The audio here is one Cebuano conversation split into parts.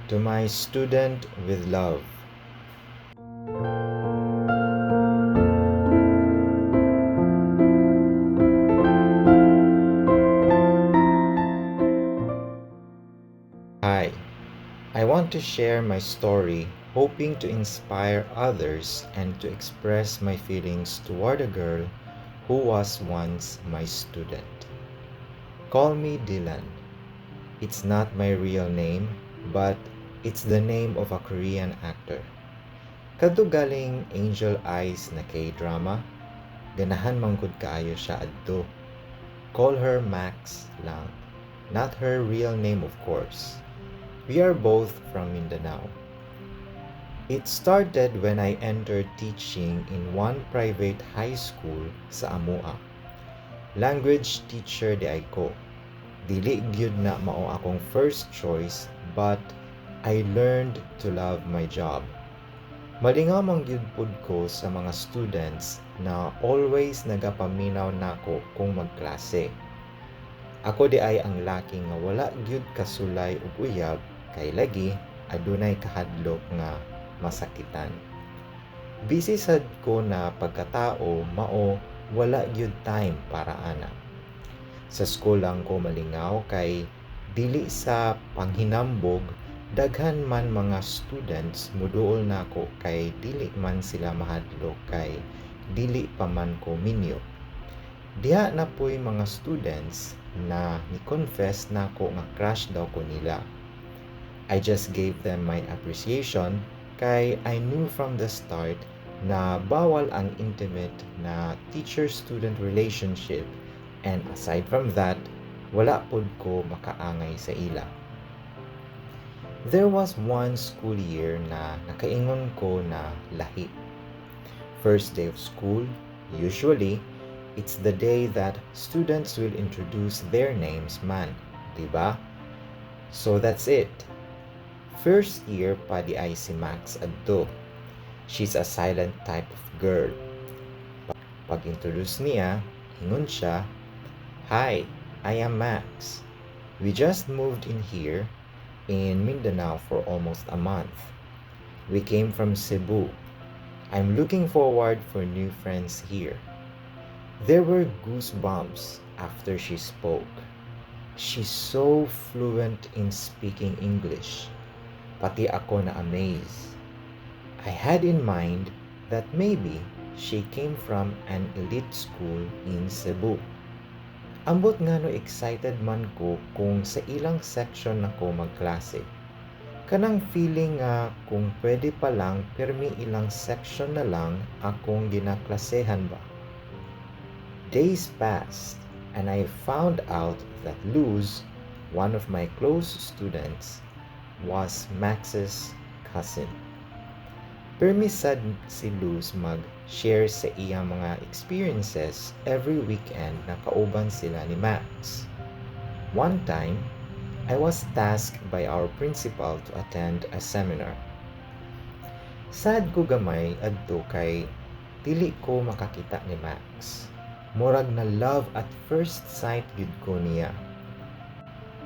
To my student with love. Hi, I want to share my story, hoping to inspire others and to express my feelings toward a girl who was once my student. Call me Dylan. It's not my real name, but it's the name of a Korean actor. Kadto galing Angel Eyes na K-drama, ganahan man gud kaayo siya adto. Call her Max lang. Not her real name, of course. We are both from Mindanao. It started when I entered teaching in one private high school sa amoa. Language teacher diay ko. Dili gyud na mao akong first choice, but I learned to love my job. Malingaw man gyud pud ko sa mga students na always nagapaminaw nako kung magklase. Ako diay ang laki nga wala gyud kasulay og uyab kay lagi adunay kahadlok nga masakitan. Busy sad ko na pagkatao, mao wala gyud time para ana. Sa school lang ko malingaw kay dili sa panghinambog, daghan man mga students muduol nako kay dili man sila mahadlok kay dili pa man ko minyo. Diha na po'y mga students na ni-confess nako nga crush daw ko nila. I just gave them my appreciation kay I knew from the start na bawal ang intimate na teacher-student relationship, and aside from that, wala pod ko makaangay sa ila. There was one school year na nakaingon ko na lahi. First day of school, usually, it's the day that students will introduce their names man, di ba? So that's it. First year pa diay si Max adto. She's a silent type of girl. Pag-introduce niya, ingon siya, "Hi, I am Max. We just moved in here in Mindanao for almost a month. We came from Cebu. I'm looking forward for new friends here." There were goosebumps after she spoke. She's so fluent in speaking English. Pati ako na amaze. I had in mind that maybe she came from an elite school in Cebu. Ambot ngano excited man ko kung sa ilang section nako magklase. Kanang feeling nga kung pwede pa lang pirmi ilang section na lang akong ginaklasehan ba. Days passed and I found out that Luz, one of my close students, was Max's cousin. Pirmi sad si Luz mag-share sa iyang mga experiences every weekend na kauban sila ni Max. One time, I was tasked by our principal to attend a seminar. Sad ko gamay adto kay dili ko makakita ni Max. Murag na love at first sight gyud ko niya.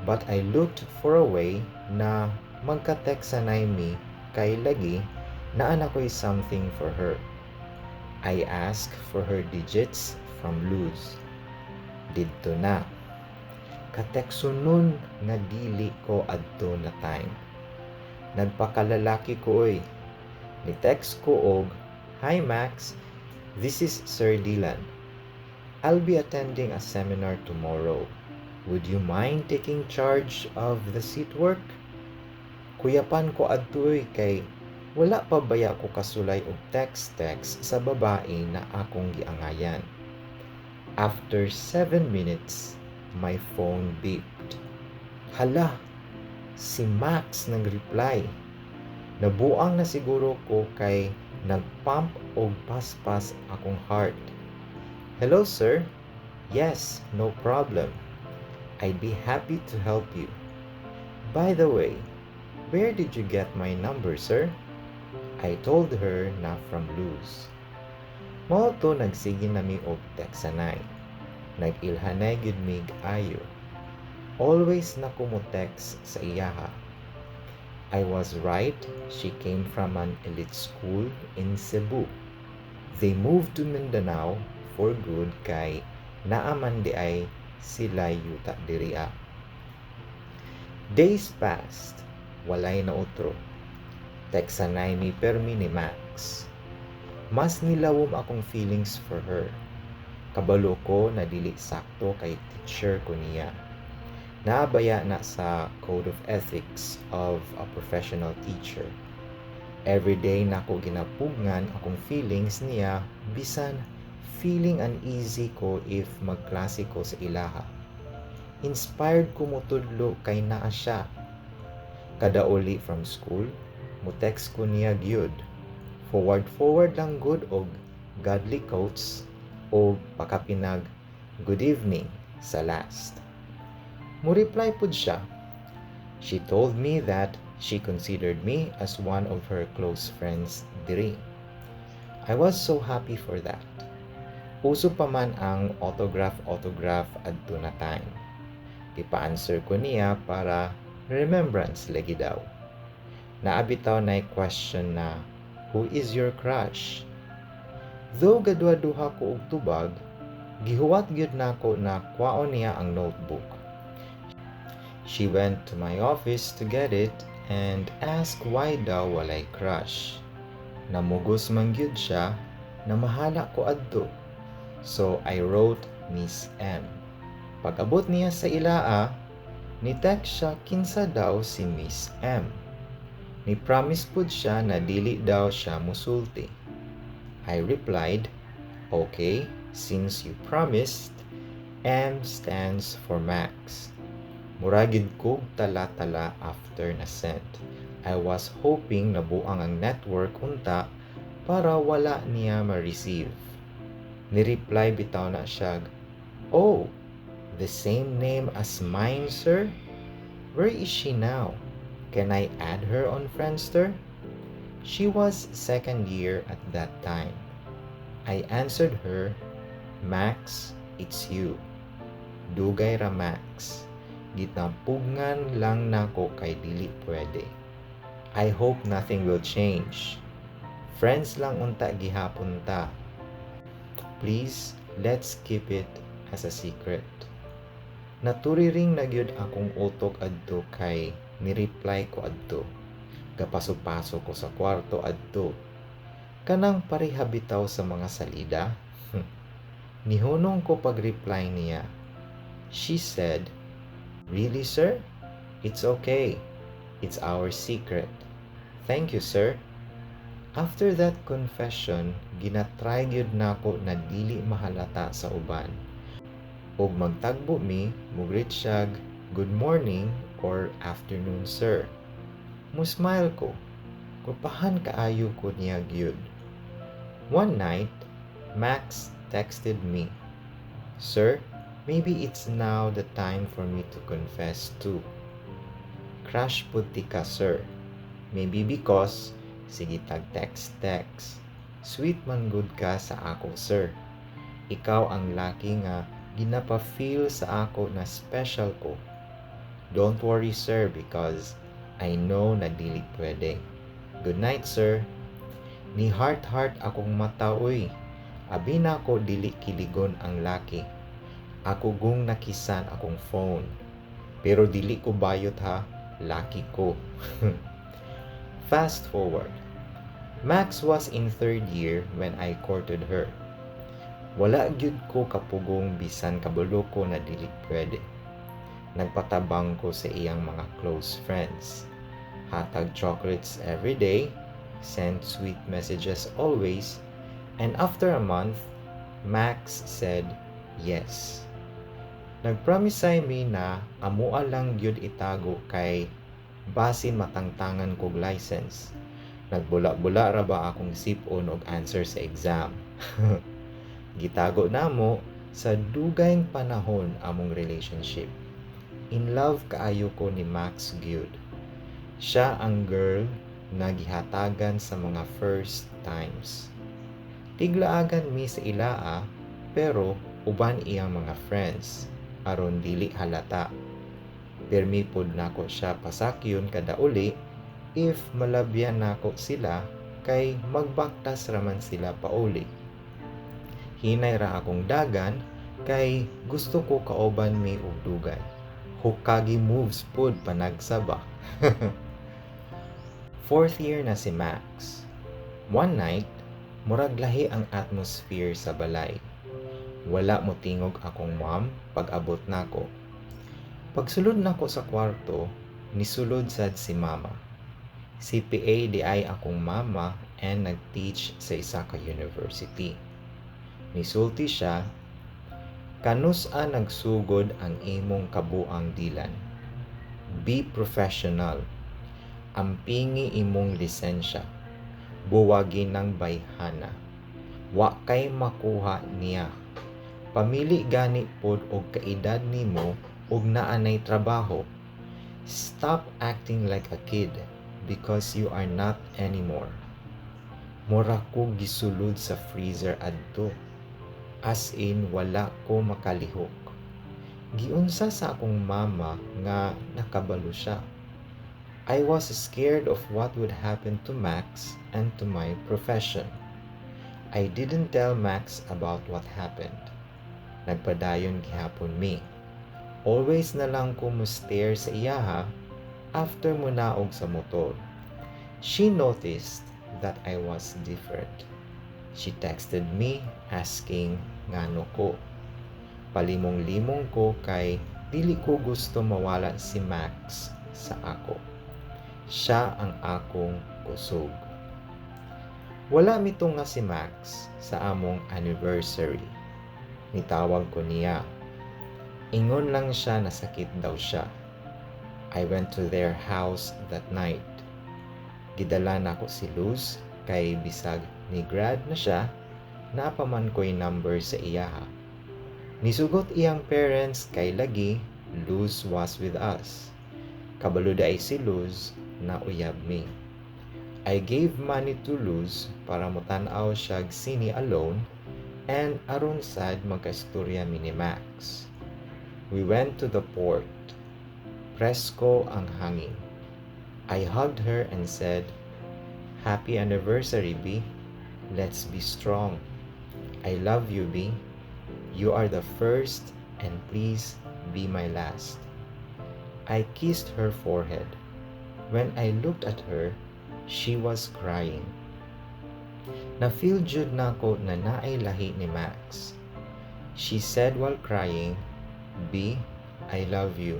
But I looked for a way na magka-text-anay mi kay lagi naa na ko'y something for her. I asked for her digits from Luz. Didto na. Kateksonon nga dili ko adto na time. Nagpakalalaki ko oy. Ni-text ko og, "Hi Max, this is Sir Dylan. I'll be attending a seminar tomorrow. Would you mind taking charge of the seat work?" Kuyapan ko adto oy kay wala pa baya ko kasulay og text-text sa babae na akong giangayan. After 7 minutes, my phone beeped. Hala, si Max nag-reply. Nabuang na siguro ko kay nagpump og paspas akong heart. "Hello, sir. Yes, no problem. I'd be happy to help you. By the way, where did you get my number, sir?" I told her na from Luz. Mao to nagsige na mi og text-anay. Nag-ilhanay gyud mig ayo. Always na ko mo text sa iyaha. I was right, she came from an elite school in Cebu. They moved to Mindanao for good kay naa man diay sila yuta diriya. Days passed, walay nautro. Teksanay mi permi ni Max. Mas nilawom akong feelings for her. Kabalo ko na dili sakto kay teacher ko niya. Naa baya na sa code of ethics of a professional teacher. Every day nako ginapugngan akong feelings niya bisan feeling uneasy ko if magklase ko sa ilaha. Inspired ko motudlo kay naa siya. Kada uli from school, mo-text ko niya gyud. Forward forward lang gud og godly quotes o pakapinag "Good evening" sa last. Mo-reply pud siya. She told me that she considered me as one of her close friends diri. I was so happy for that. Uso pa man ang autograph autograph adto na time. Gipa-answer ko niya para remembrance lagi daw. Naa bitaw na question na, "Who is your crush?" Though gaduha-duha ko og tubag, gihuwat gyud nako na kwaon niya ang notebook. She went to my office to get it and asked why daw walay crush. Namugos man gyud siya, namahala ko adto. So I wrote Miss M. Pag-abot niya sa ilaa, ni-text siya kinsa daw si Miss M. Ni-promise pud siya na dili daw siya musulti. I replied, "Okay, since you promised, M stands for Max." Mura gyud kog tala-tala after na send. I was hoping nabuang ang network unta para wala niya ma-receive. Ni-reply bitaw na siya, "Oh, the same name as mine, sir? Where is she now? Can I add her on Friendster?" She was second year at that time. I answered her, "Max, it's you. Dugay ra, Max. Ginapugngan lang nako kay dili pwede. I hope nothing will change. Friends lang unta gihapon ta. Please, let's keep it as a secret." Naturiring na gyud akong utok adto kay ni-reply ko adto. Gapaso-paso ko sa kwarto adto. Kanang pareha bitaw sa mga salida. Nihunong ko pag-reply niya. She said, "Really, sir? It's okay. It's our secret. Thank you, sir." After that confession, ginatry gyud nako na dili mahalata sa uban. Ug magtagbo mi, mo-greet siyag, "Good morning or afternoon, sir." Mo-smile ko. Gwapahan kaayo ko niya gyud. One night, Max texted me, "Sir, maybe it's now the time for me to confess too. Crush pud tika, sir. Maybe because, sige tag text text. Sweet man gud ka sa ako, sir. Ikaw ang laki nga ginapa-feel sa ako na special ko. Don't worry, sir, because I know na dili pwede. Good night, sir." Ni heart heart akong mata uy. Abi nako dili kiligon ang laki. Ako gung nakisan akong phone. Pero dili ko bayot ha, laki ko. Fast forward. Max was in third year when I courted her. Wala gyud ko kapugong bisan kabalo ko na dili pwede. Nagpatabang ko sa iyang mga close friends. Hatag chocolates every day, sent sweet messages always, and after a month, Max said yes. Nagpromise mi na amoa lang gyud itago kay basin matangtangan kog license. Nagbula-bula ra ba akong sip-on og answer sa exam. Gitago namo sa dugayng panahon among relationship. In love kaayo ko ni Max gyud. Siya ang girl na gihatagan sa mga first times. Tiglaagan mi sa ilaa pero uban iyang mga friends aron dili halata. Pirmi pod nako siya pasakyon kada uli. If malabyan nako sila kay magbaktas raman sila pauli. Hinay ra akong dagan kay gusto ko kauban mi og dugay. Hokage moves pod panagsa ba. Fourth year na si Max. One night, murag lahi ang atmosphere sa balay. Wala mo tingog akong mom pag abot nako. Pagsulod nako sa kwarto, nisulod sad si Mama. CPA diay akong mama and nag-teach sa isa ka university. Nisulti siya, "Kanus-a nagsugod ang imong kabuang Dylan? Be professional. Ampingi imong lisensya. Buwagi ng bayhana. Wa kay makuha niya. Pamili gani pod og kaedad nimo ug naa nay trabaho. Stop acting like a kid because you are not anymore." Mura ko gisulod sa freezer adto. As in, wala ko makalihok. Giunsa sa akong mama nga nakabalo siya. I was scared of what would happen to Max and to my profession. I didn't tell Max about what happened. Nagpadayon gihapon mi. Always na lang ko mo stare sa iyaha after mo naog sa motor. She noticed that I was different. She texted me asking ngano ko. Palimong-limong ko kay dili ko gusto mawala si Max sa ako. Siya ang akong kusog. Wala mitunga si Max sa among anniversary. Nitawag ko niya. Ingon lang siya nasakit daw siya. I went to their house that night. Gidala nako si Luz kay bisag ni grad na siya, naa pa man ko'y number sa iyaha. Nisugot iyang parents kay lagi Luz was with us. Kabalo diay si Luz na uyab mi. I gave money to Luz para motan-aw siyag sine alone and aron sad magkaistorya mi ni Max. We went to the port. Presko ang hangin. I hugged her and said, "Happy anniversary, B. Let's be strong. I love you, B. You are the first and please be my last." I kissed her forehead. When I looked at her, she was crying. Na-feel jud nako na naay lahi ni Max. She said while crying, "B, I love you.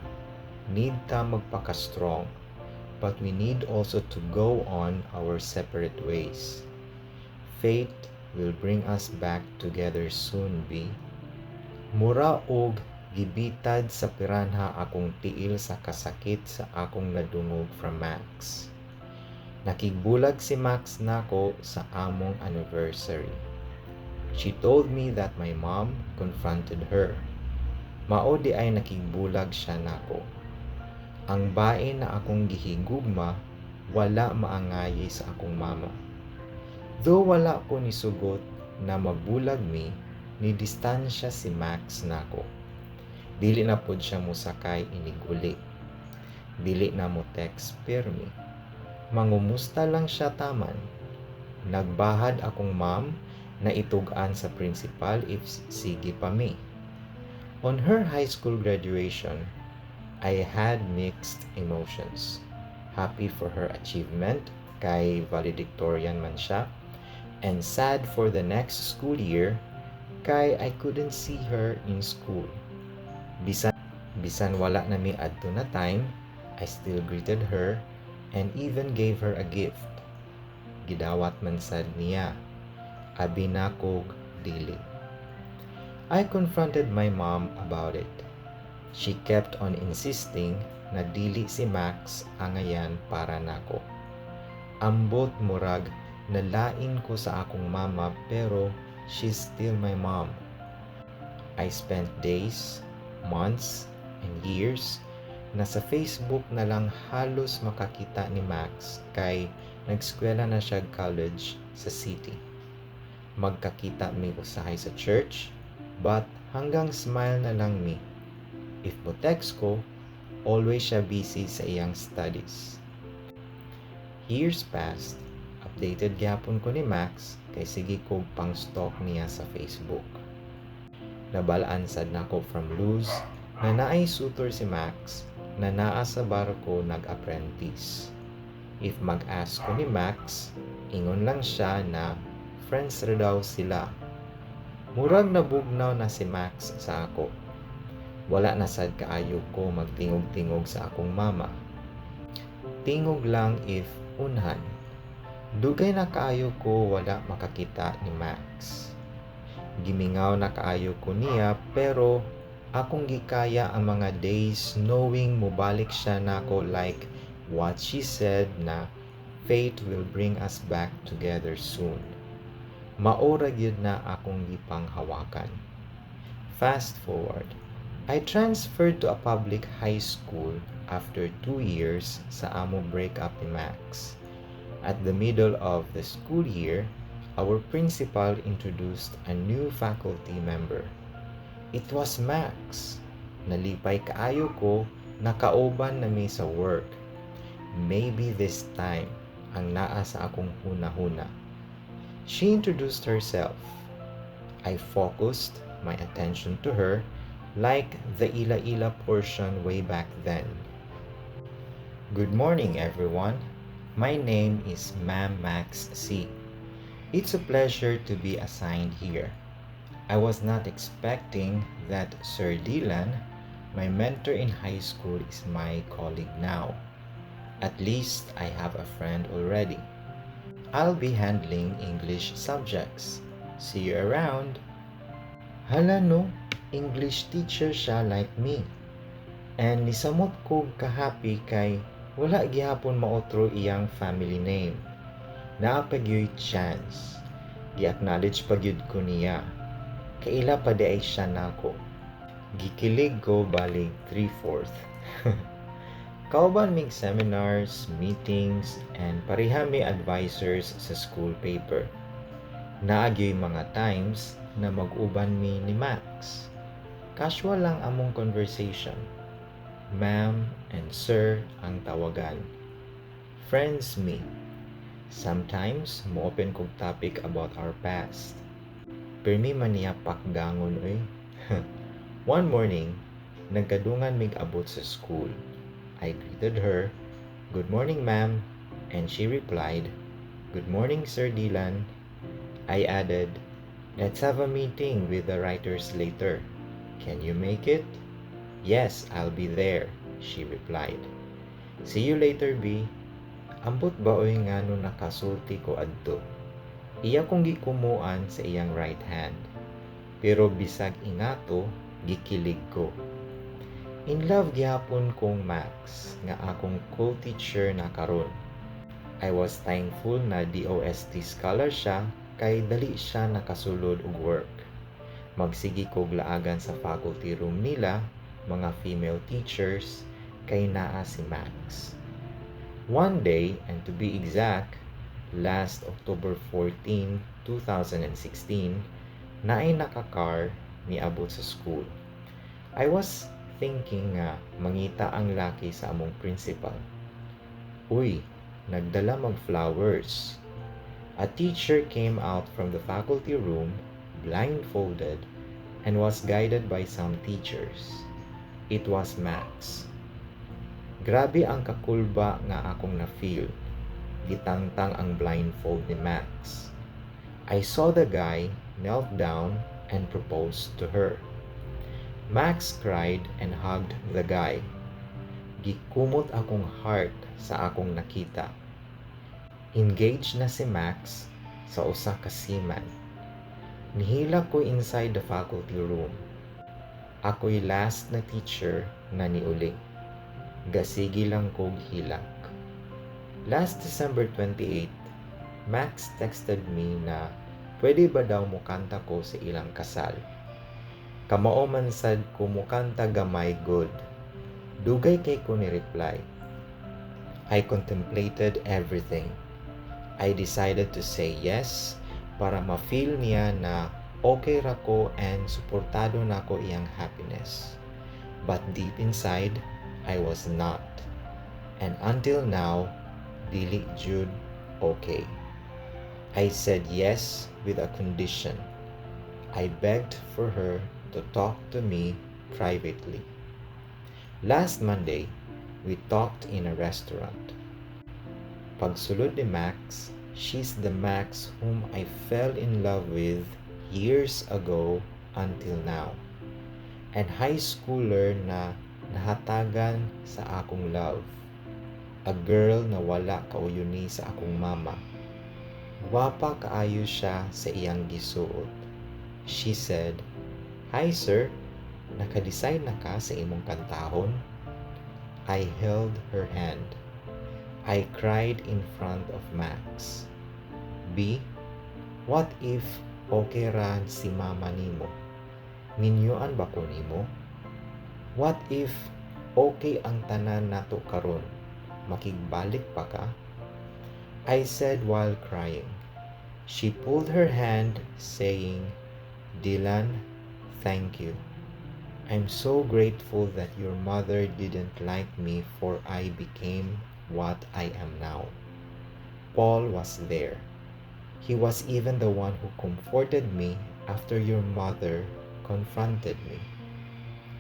Need ta magpaka-strong, but we need also to go on our separate ways. Fate will bring us back together soon, B." Mura og gibitad sa piranha akong tiil sa kasakit sa akong nadungog from Max. Nakigbulag si Max nako sa among anniversary. She told me that my mom confronted her. Mao diay nakigbulag siya nako. Ang bae na akong gihigugma wala maangayi sa akong mama. Though wala ko nisugot na magbulag mi, ni distansya si Max nako. Dili na pod siya mosakay inig uli. Dili na mo text pirmi. Mangumusta lang siya taman. Nagbahad akong mom na itug-an sa principal if sige pa mi. On her high school graduation, I had mixed emotions. Happy for her achievement kay valedictorian man siya, and sad for the next school year kay I couldn't see her in school. Bisan wala na mi adto na time, I still greeted her and even gave her a gift. Gidawat man sad niya. Abi nakog dili. I confronted my mom about it. She kept on insisting na dili si Max angayan para nako. Ambot murag nalain ko sa akong mama, pero she's still my mom. I spent days, months, and years na sa Facebook na lang halos makakita ni Max kay nagskwela na siya college sa city. Magkakita mi usahay sa church, but hanggang smile na lang mi. If mo text ko, always siya busy sa iyang studies. Years passed, updated gyapon ko ni Max kay sige kog pang-stalk niya sa Facebook. Nabal-an sad nako from Luz na naay suitor si Max na naa sa barko nag-apprentice. If mag-ask ko ni Max, ingon lang siya na friends ra daw sila. Murag nabugnaw na si Max sa ako. Wala na sad kaayo ko magtingog-tingog sa akong mama. Tingog lang if unhan. Dugay na kaayo ko wala makakita ni Max. Gimingaw na kaayo ko niya, pero akong gikaya ang mga days knowing mobalik siya nako, like what she said na fate will bring us back together soon. Mao ra gyud na akong gipanghawakan. Fast forward, I transferred to a public high school after 2 years sa amo breakup ni Max. At the middle of the school year, our principal introduced a new faculty member. It was Max. Nalipay kaayo ko, nakauban na mi sa work. Maybe this time, ang naa sa akong huna-huna. She introduced herself. I focused my attention to her like the ila-ila portion way back then. "Good morning, everyone. My name is Ma'am Max C. It's a pleasure to be assigned here. I was not expecting that Sir Dylan, my mentor in high school, is my colleague now. At least I have a friend already. I'll be handling English subjects. See you around." Hala no, English teacher siya like me. And nisamot ko kahappy kay wala gihapon maotro iyang family name. Naa pa gyuy chance. Gi-acknowledge pa gyud ko niya. Kaila pa diay siya nako. Gikilig ko balig 3/4. Kauban mig seminars, meetings, and pareha mi advisors sa school paper. Naa gyoy mga times na mag-uban mi ni Max. Casual lang among conversation. Ma'am and sir ang tawagan. Friends mi. Sometimes, mo-open kog topic about our past. Pirmi man niya pakgangon oy. One morning, nagkadungan mig abot sa school. I greeted her, "Good morning, ma'am," and she replied, "Good morning, Sir Dylan." I added, "Let's have a meeting with the writers later. Can you make it?" "Yes, I'll be there," she replied. "See you later, B." Ambot ba oy ngano nakasulti ko adto. Iya kong gikumuan sa iyang right hand. Pero bisag ingato, gikilig ko. In love gihapon kong Max nga akong co-teacher na karon. I was thankful na DOST scholar siya kay dali siya nakasulod og work. Magsige kog laagan sa faculty room nila, mga female teachers, kay naa si Max. One day, and to be exact, last October 14, 2016, naay naka-car niabot sa school. I was thinking nga mangita ang laki sa among principal. Uy, nagdala mag flowers. A teacher came out from the faculty room blindfolded and was guided by some teachers. It was Max. Grabe ang kakulba nga akong na-feel. Gitangtang ang blindfold ni Max. I saw the guy knelt down and proposed to her. Max cried and hugged the guy. Gikumot akong heart sa akong nakita. Engaged na si Max sa usa ka seaman. Nihilak ko inside the faculty room. Ako'y last na teacher na niuli. Gasigi lang kog hilak. Last December 28, Max texted me na pwede ba daw mukanta ko sa ilang kasal. Kamao man sad ko mukanta gamay gud. Dugay kay ko ni reply. I contemplated everything. I decided to say yes para ma-feel niya na okay ra ko and suportado nako iyang happiness. But deep inside, I was not. And until now, Dili jud okay. I said yes with a condition. I begged for her to talk to me privately. Last Monday, we talked in a restaurant. Pagsulod ni Max, she's the Max whom I fell in love with years ago until now. And high schooler na nahatagan sa akong love. A girl na wala kauyuni sa akong mama. Gwapa kaayo siya sa iyang gisuot. She said, "Hi sir, naka-decide na ka sa imong kantahon?" I held her hand. I cried in front of Max. "B, what if okay ra si mama nimo? Minyoan ba ko nimo? What if okay ang tanan nato karon? Makigbalik pa ka?" I said while crying. She pulled her hand, saying, "Dylan, thank you. I'm so grateful that your mother didn't like me for I became what I am now. Paul was there. He was even the one who comforted me after your mother confronted me.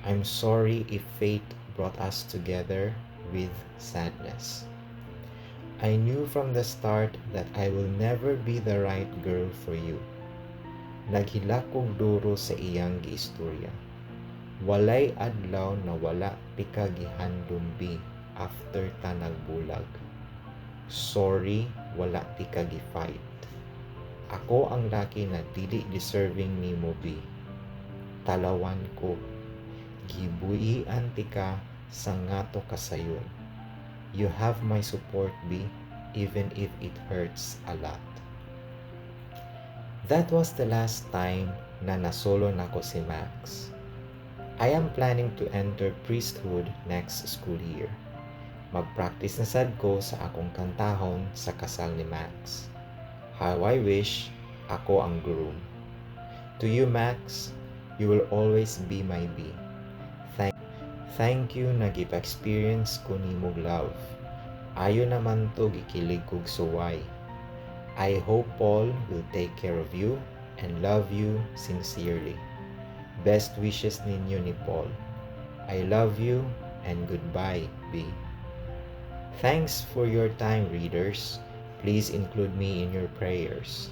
I'm sorry if fate brought us together with sadness. I knew from the start that I will never be the right girl for you." Naghilak kog duro sa iyang giistorya. "Walay adlaw na wala tika gihandom, B, after ta nagbulag. Sorry wala tika gi-fight. Ako ang laki na dili deserving nimo, B. Talawan ko. Gibuhian tika sa ngato kasayon. You have my support, B, even if it hurts a lot." That was the last time na nasolo nako si Max. I am planning to enter priesthood next school year. Mag-practice na sad ko sa akong kantahon sa kasal ni Max. How I wish ako ang groom. To you, Max, you will always be my B. Thank you na gipa-experience ko nimog love. Ayo naman to gikilig kog suway. I hope Paul will take care of you and love you sincerely. Best wishes ninyo ni Paul. I love you and goodbye, B. Thanks for your time, readers. Please include me in your prayers.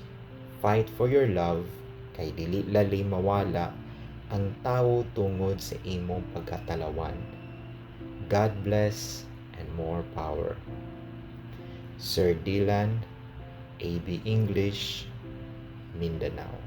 Fight for your love kay dili lali mawala ang tawo tungod sa imong pagkatalawan. God bless and more power. Sir Dylan, AB English, Mindanao.